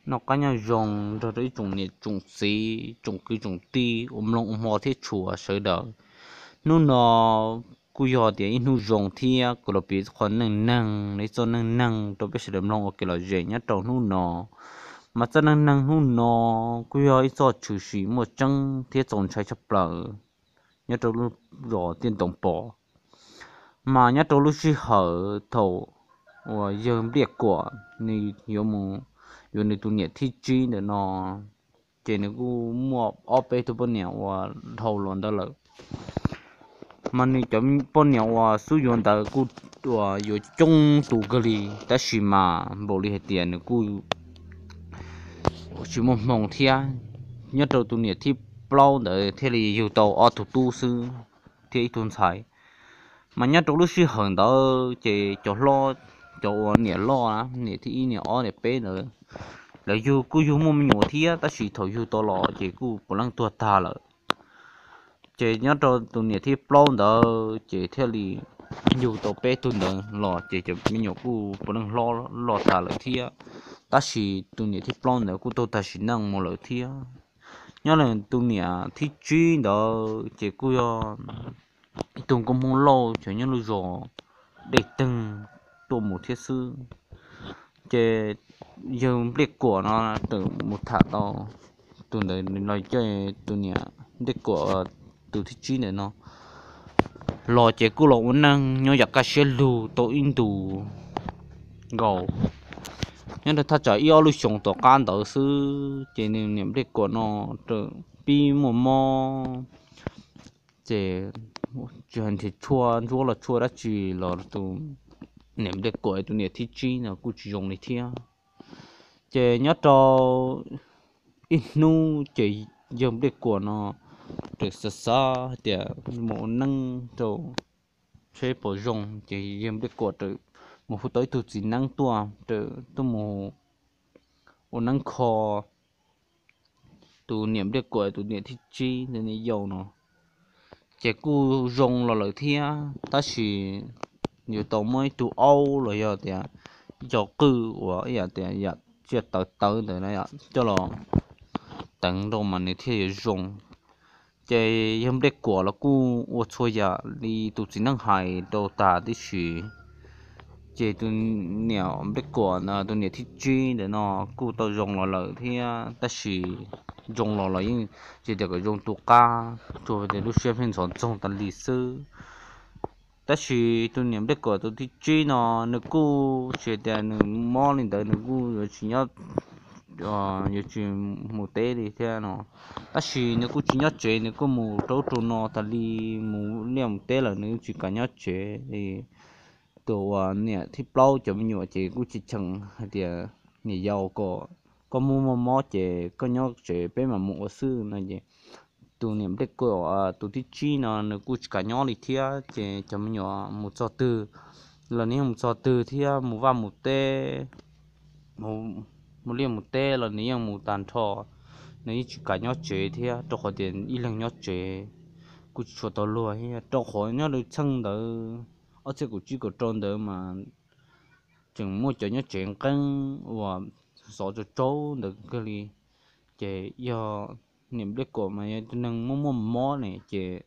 Noj qab nyob zoo nrog rau ib tsoom niam tsoom txiv tsoom kwv tsoom tij uas mloog ua hmo thiab tshua sawv daws. Hnub no kuj yog tias ib hnub zoo thiab kuv los piav qhov neej neeg, ib txoj neej neeg rau peb sawv daws mloog ua kev lom zem nyob rau hnub no. Mas txoj neej neeg hnub no kuj yog ib txoj tshwm sim muaj tseeb thiab txaus ntshai tshaj plaws nyob rau lub zos Tiaj Ntoo Pos. Mas nyob rau lub sij hawm thaum uas yawg Npliaj Kuam nws yuav mus yuav nws tus niam thib tsib ntawm no, ces nws kuj muaj ob peb tug poj niam uas dhau los ntawd lawm. Mas nws cov poj niam uas xub yuav ntawd kuj uas yuav coob tus kawg li, tab sis mas npaum li hais tias nws kuj tsis muaj hmoo thiab. Nyob rau tus niam thib plaub ntawd thiaj li yug tau ob tug tub xwb thiab ib tug ntxhais. Mas nyob rau lub sij hawm ntawd ces cov hlob, cov uas niam loj, niam thib ib, niam ob, niam peb ntawd, lawv yug kuj yug muaj me nyuam thiab, tab sis thaum yug tau los ces kuj puav leej tuag tag lawm. Ces nyob rau tus niam thib plaub ntawd ces thiaj li yug tau peb tug ntawd los ces cov me nyuam kuj puav leej hlob loj tag lawm thiab. Tab sis tus niam thib plaub ntawd kuj tuag tag sim neej mus lawm thiab. Nyob rau tus niam thib tsib ntawd ces kuj yog ib tug nkauj Hmoob Lauj cov nyob lub zos Dej Teeg tuaj mus thiab xwb. Ces yawg Npliaj Kuam no txawm mus tham tau tus ntawd los coj tus niam Npliaj Kuam tus thib tsib ntawm no los ces kuj los ua neej nyob yam kaj siab lug tau ib ntus nkaus. Nyob rau thaj tsam ib ob lub xyoos tom qab ntawd xwb ces nws niam Npliaj Kuam no txawm pib muaj mob, ces tsis hais nrhiav tshuaj ntsuab los tshuaj dab tsi los tus niam Npliaj Kuam tus niam thib tsib no kuj tsis zoo li thiab. Ces nyob rau ib hnub ces yawg Npliaj Kuam no txawm xav xav hais tias mus ua neeb rau seb puas zoo, ces yawg Npliaj Kuam txawm mus hu tau ib tug txiv neeb tuaj, txawm tuaj mus ua neeb kho tus niam Npliaj Kuam tus niam thib tsib ntawd niam yau no. Ces kuj zoo los lawm thiab, tab sis yuav tau muab ib tug aub los yog tias ib co qwj uas ib yam tias yam tsiaj tawv tawv ntawd na coj los teev rau mas nws thiaj yuav zoo. Ces yawg Npliaj Kuam los kuj ua txhua yam li tus txiv neeb hais rau tas tib si. Ces tus niam Npliaj Kuam tus niam thib tsib ntawm no kuj tau zoo los lawm thiab, tab sis zoo los los yeej tsis tias kom zoo tu qab, tsuas tias lub siab pheej ntxhov ntxoog tas li xwb. Tab sis tus niam Npliaj Kuam tus thib tsib no nws kuj tsis tias nws mob li ntawd nws kuj yuav tsis nyob, yuav tsis mus teb li thiab no. Tab sis nws kuj tsis nyob tsev, nws kuj mus rau ub rau no tas li, mus liaj mus teb lawm nws tsis kam nyob tsev li. Tus uas niam thib plaub cov me nyuam ces kuj tsis cheem hais tias niam yau kom koj muaj muaj mob ces koj nyob tsev peb mam mus ua xwb no ces tus niam Npliaj Kuam tus thib tsib no nws kuj tsis kam nyob li thiab, ces cov me nyuam mus txog twg los nws yeej mus txog twg thiab, mus vaj mus teb, mus liaj mus teb los nws yeej mus tag nrho. Nws yeej tsis kam nyob tsev thiab, rau qhov tias ib leeg nyob tsev kuj tsis tshua tau luag thiab, rau qhov nyob rau txheej ntawd ob txhiab kaum tsib kaum rau ntawd mas tseem muaj cov nyob tsev nqeeb uas xov tsaus tsaus ntawd kawg li. Ces yog niam Npliaj Kuam mas yog tus neeg muaj muaj mob ne ces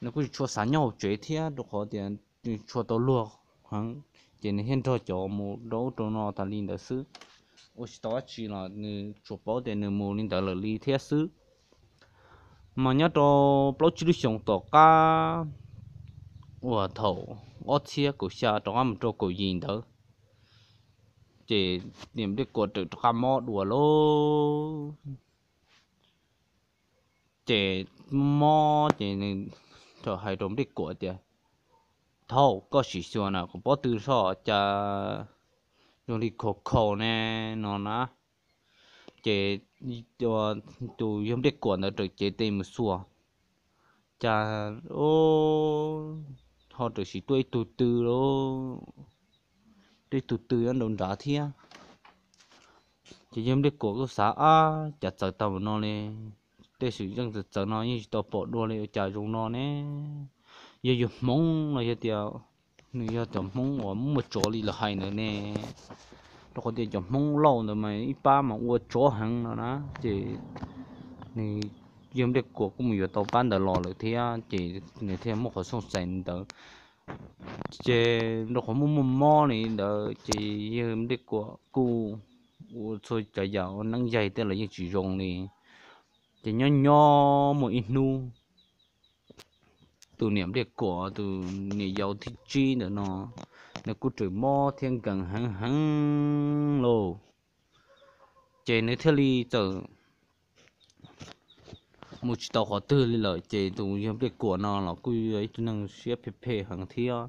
nws kuj tsis tshua xav nyob hauv tsev thiab, rau qhov tias tsis tshua tau luag heev, ces nws thiaj nrog cov mus rau ub rau no tas li ntawd xwb. Ua tsis tau dab tsi los nws tsuas paub tias nws mus li ntawd lawm li thiab xwb. Mas nyob rau plaub tsib lub xyoos tom qab uas thaum ob txhiab kaum xya rov qab mus rau kaum yim ntawd, ces niam Npliaj Kuam txawm rov qab mob dua lauj. Ces mob ces nws txawm hais rau Npliaj Kuam tias, Thaum koj sim xyuas na, kuv pob tw soj cas zoo li khaus khaus ne no na. Ces tus yawg Npliaj Kuam ntawd txawm cev tes mus xyuas, cas ho txawm sim tuaj ib tug tw lauj, tuaj ib tug tw nyob nraum nrad thiab. Ces yawg Npliaj Kuam kuj xav, Ab, cas txawv tau npaum no li, tej xwm yeej txawv txawv no yeej tsis tau pom dua li, ua cas zoo no ne? Yog yus Hmoob los yog tias nws yog cov Hmoob uas muaj tsov li lawv hais ntawd ne? rau qhov tias cov Hmoob Lauj ntawd mas ib pab mas ua tsov heev no na. Ces nws yawg Npliaj Kuam kuj mus yuav tau pab ntawd los lawm thiab, ces nws thiaj muaj qhov xooj xais ntawd. Ces rau qhov muaj muaj mob li ntawd ces yawg Npliaj Kuam kuj ua txhua tsav yam ua neeb yaig tej los yeej tsis zoo li. Ces nyob nyob muaj ib hnub tus niam Npliaj Kuam tus niam yau thib tsib ntawm no, nws kuj tseem mob thiab nkees heev heev lauj. Ces nws thiaj li txawm mus tsis tau qhov twg li lawm. Ces tus yawg Npliaj Kuam no los kuj yog ib tug neeg siab phem phem heev thiab,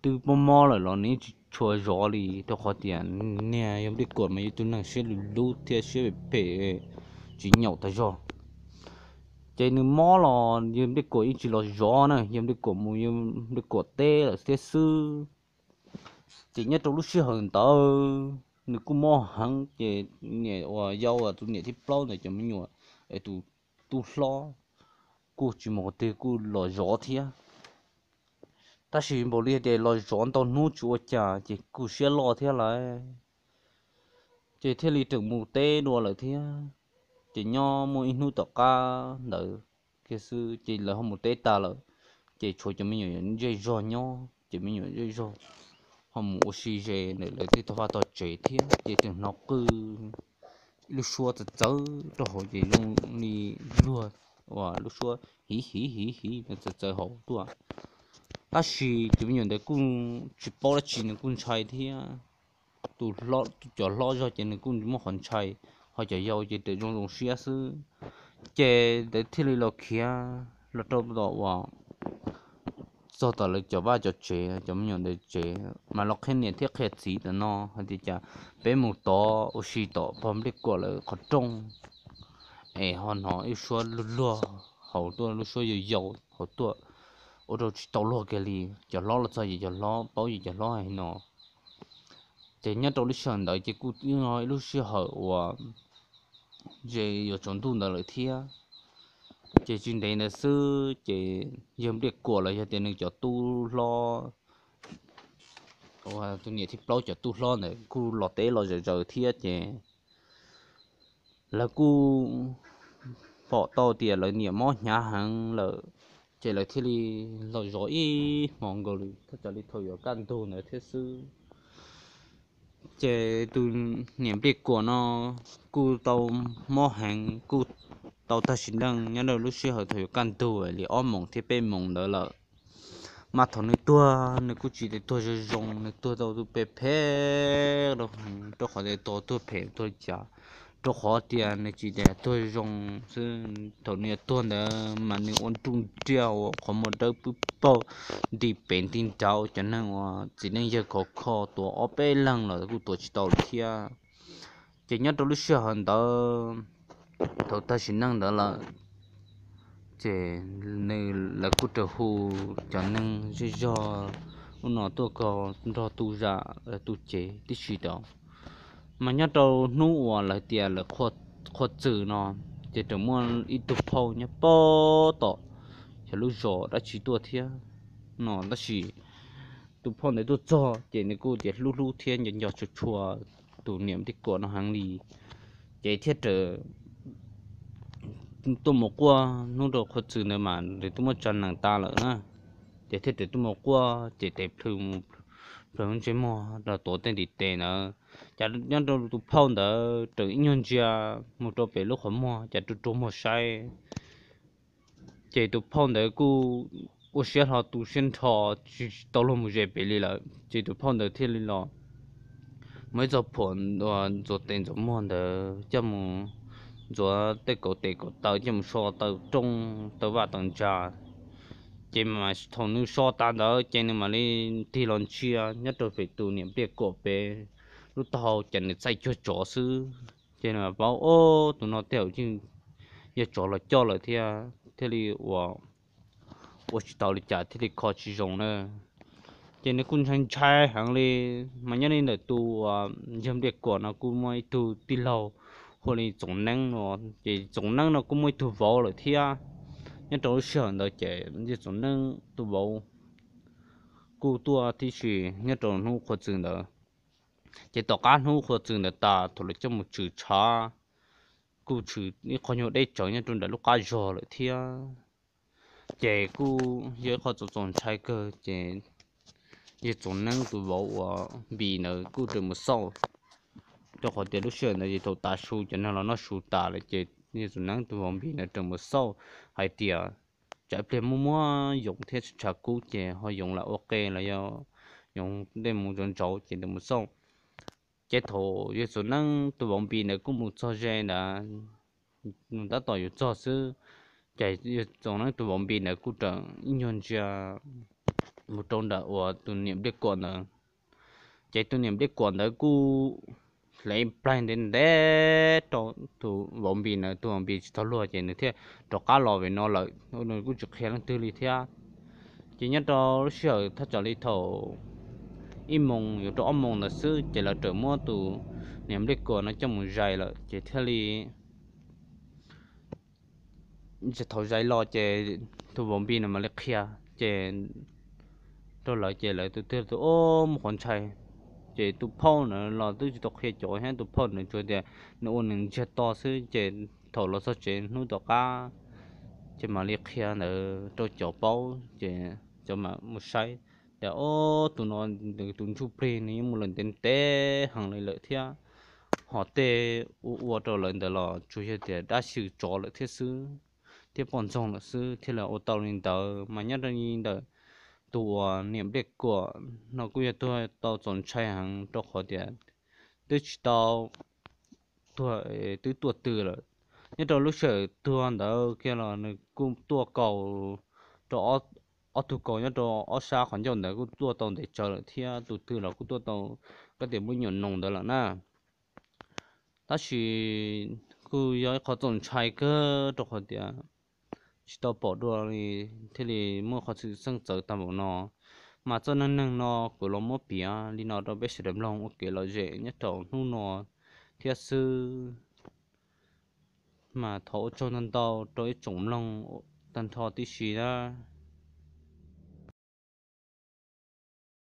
twb mob mob lawm los nws yeej tsis tshua zov li, rau qhov tias niag yawg Npliaj Kuam mas yog ib tug neeg siab lug lub thiab siab phem phem, tsis nyaum tag zog. Ces nws mob los yawg Npliaj Kuam yeej tsis los zov na, yawg Npliaj Kuam mus yawg Npliaj Kuam teb lawm thiab xwb. Ces nyob rau lub sij hawm ntawd nws kuj mob heev, ces niam uas yau tus niam thib plaub ntawd cov me nyuam, es tus tub hlob kuj tsis mus qhov twg, kuj los zov thiab. Tab sis npaum li tias los zov ntau hnub tsis ua cas ces kuj siab loj thiab lawm, ces thiaj li tseem mus teb dua lawm thiab. Ces nyob muaj ib hnub tom qab ntawd kiag xwb ces lawv ho mus teb tas lawm, ces tshuav cov me nyuam zej zog nyob, ces me nyuam zej zog ho mus ua si ze ntawm lawv tej tog vaj tog tsev thiab, ces tseem hnov qw ib lub suab txawv txawv rau hauv, ces zoo li luag uas lub suab hiv hiv hiv hiv txawv txawv hauv tuaj. Tab sis cov me nyuam ntawd kuj tsis paub dab tsi, nws kuj ntshai thiab. Tus, cov hlob zog ces nws kuj muaj qhov ntshai, ho cov yau ces tseem zoo zoo siab xwb. Ces lawv thiaj li los khiav los rau tom uas txog tom lawv cov vaj cov tsev, cov me nyuam ntawd tsev mas los qhia niam thiab qhia txiv ntawm no hais tias cas peb mus tod ua si tom pog Npliaj Kuam lawv qhov rooj es ho hnov ib suab luag luag hauv tuaj, lub suab yau yau hauv tuaj, ua rau tsis tau luag kiag li. Cov hlob los txog ces cov hlob paub, ces cov hlob hais no. Ces nyob rau lub sij hawm ntawd ces kuj ib lub sij hawm uas ze yuav tsaus ntuj ntawd lawm thiab. Ces tsis ntev ntawd xwb ces yawg Npliaj Kuam los yog tias nws cov tub hlob, tus niam thib plaub cov tub hlob ntawd kuj los teb los zom zaws thiab ces lawv kuj pom tau tias lawv niam mob hnyav heev lawm, ces lawv thiaj li los zov ib hmo nkaus li thaj tsam li thaum yuav kaj ntug ntawd thiab xwb. Ces tus niam Npliaj Kuam no kuj tau mob heev, kuj tau tag sim neej nyob rau lub sij hawm thaum yuav kaj ntug li ob moos thiab peb moos ntawd lawm. Mas thaum nws tuag nws kuj tsis tau tuag zoo zoo, nws tuag tau tus phem phem rau qhov tias tuag phem tuag li cas, rau qhov tias nws tsis tas tuag zoo xwb. Thaum nws tuag ntawd mas nws ua nruj nriaj ua qhov muag dawb pwb paug, nti pem nti nraud, cov neeg uas txiv neej yawg khov kho tuav ob peb leeg los kuj tuav tsis tau li thiab. Ces nyob rau lub sij hawm ntawd thaum tag sim neej ntawd lawm, ces nws, lawv kuj raws hu cov neeg zej zog ub no tuaj nrog tu zam tu cev tib si rau. Mas nyob rau hnub uas lawv tias lawv qhuab txwm no, ces tseem muaj ib tug phauj nyob pem tom xyov lub zos dab tsi tuaj thiab no, tab sis tus phauj ntawd tuaj txog ces nws kuj tias hlub hlub thiab nco nco tshua tshua tus niam Npliaj Kuam no heev li. Ces thiaj tuaj mus quaj hnub rau qhuab txwm ntawd mas nws twb muab tsa nees tas lawm na. Ces thiaj raws tuaj mus quaj ces tes plhws, plhws ntsej muag los tuav tej ntiv tes ntawd. Ces nyob rau tus phauj ntawd raws ib nyuag ntsia mus rau pem lub qhov muag ces rua rua muag saib, ces tus phauj ntawd kuj ua siab hlo tu siab nrho tsis tau luag mus ze pem li lawm. Ces tus phauj ntawd thiaj li los muaj ib txoj phuam ntxuav tes ntxuav muag ntawd coj mus, ntxuav tej kauv tes kauv taw coj mus so taw rooj taw vaj taw ntsa. Ces mas thaum nws so tas ntawd ces nws mam li tig los ntsia nyob rau pem tus niam Npliaj Kuam pem lub taub hau ces nws txaij cuag tsov xwb. Ces nws mam paub, o, tus no tej zaum yeej yog tsov los coj lawm thiab, thiaj li ua, ua tsis tau li cas thiaj li kho tsis zoo na. Ces nws kuj ntshai ntshai heev li. Mas nyob li ntawm tus yawg Npliaj Kuam no kuj muaj ib tug tij laug hu li Txoov Neeb no, ces Txoov Neeb no kuj muaj ib tug vauv lawm thiab. Nyob rau lub sij hawm ntawd ces yawg Txoov Neeb tus vauv kuj tuaj tib si nyob rau hnub qhuab txwm ntawd. Ces tom qab hnub qhua txws ntawd tas thaum lawv coj mus tshwm tshav, kuj tshwm ib qho nyuag deb tsawv nyob rau ntawm lub qab zog lawm thiab. Ces kuj yog ib qho txaus txaus ntshai kawg ces yawg Txoov Neeb tus vauv uas Npis ntawd kuj raws mus xauj, rau qhov tias lub sij hawm ntawd ces thaum tav su cov neeg los noj su tas lawm ces yawg Txoov Neeb tus vauv Npis ntawd raws mus xauj hais tias tsam ib pliag muaj muab yoov thiab tshav kub ces ho yoov lam ua qe los yog yoov tej mus ntau ntau ces raws mus xauj. Ces thaum yawg Txoov Neeb tus vauv Npis ntawd kuj mus txog ze ntawd, nws tab tom yuav txog xwb, ces yawg Txoov Neeb tus vauv Npis ntawd kuj raws ib nyuag ntsia mus rau ntawm uas tus niam Npliaj Kuam ntawd. Ces tus niam Npliaj Kuam ntawd kuj hle plaig ntev ntev rau tus vauv Npis ntawd, tus vauv Npis tsis tau luag ces nws thiaj rov qab los vim no lawm, nws kuj tsis qhia leej twg li thiab. Ces nyob rau lub sij hawm thaj tsam li thaum ib moos yuav rau ob moos ntawd xwb ces lawv raws muab tus niam Npliaj Kuam no coj mus zais lawm ces thiaj li thaum zais los ces tus vauv Npis no mam li qhia, ces rau lawv ces lawv tus twg tus ob muaj qhov ntshai. Ces tus phauj ntawd los twb tsis tau qhia cov thiab, tus phauj ntawd tsuas tias nws ua nws ntsiag to xwb ces thaum los txog tsev hnub tom qab ces mam li qhia ntawd rau cov paub ces cov mam mus saib tias, Ob, tus no, tus ntsuj plig nws yeej mus lawm ntev ntev heev li lawm thiab, ho tej ua ua rau lawv ntawd los tsuas yog tias dab xyw tsov lawm thiab xwb, thiab poj ntxoog lawm xwb thiaj li ua tau li ntawd. Mas nyob rau li ntawm tus uas niam Npliaj Kuam no kuj yog tuag tau txaus ntshai heev rau qhov tias twb tsis tau tuag, twb tuaj twg lawm. Nyob rau lub sij hawm tuag ntawd kiag los nws kuj tuaj kaus rau ob tug kaus nyob rau ob sab qhov ncauj ntawd kuj tuaj tau ntev tsawv lawm thiab, tus twg los kuj tuaj tau kab tias muab nyuam noos ntawd lawm na. Tab sis kuj yog ib qho txaus ntshai kawg rau qhov tias tsis tau pom dua li, thiaj li muaj qhov xwm txheej txawv tag npaum no. Mas txoj neej neeg no kuv los muab piav li no rau peb sawv daws mloog ua kev lom zem nyob rau hnub no thiab xwb. Mas thov ua tsaug ntau ntau rau ib tsoom mloog tag nrho tib si na.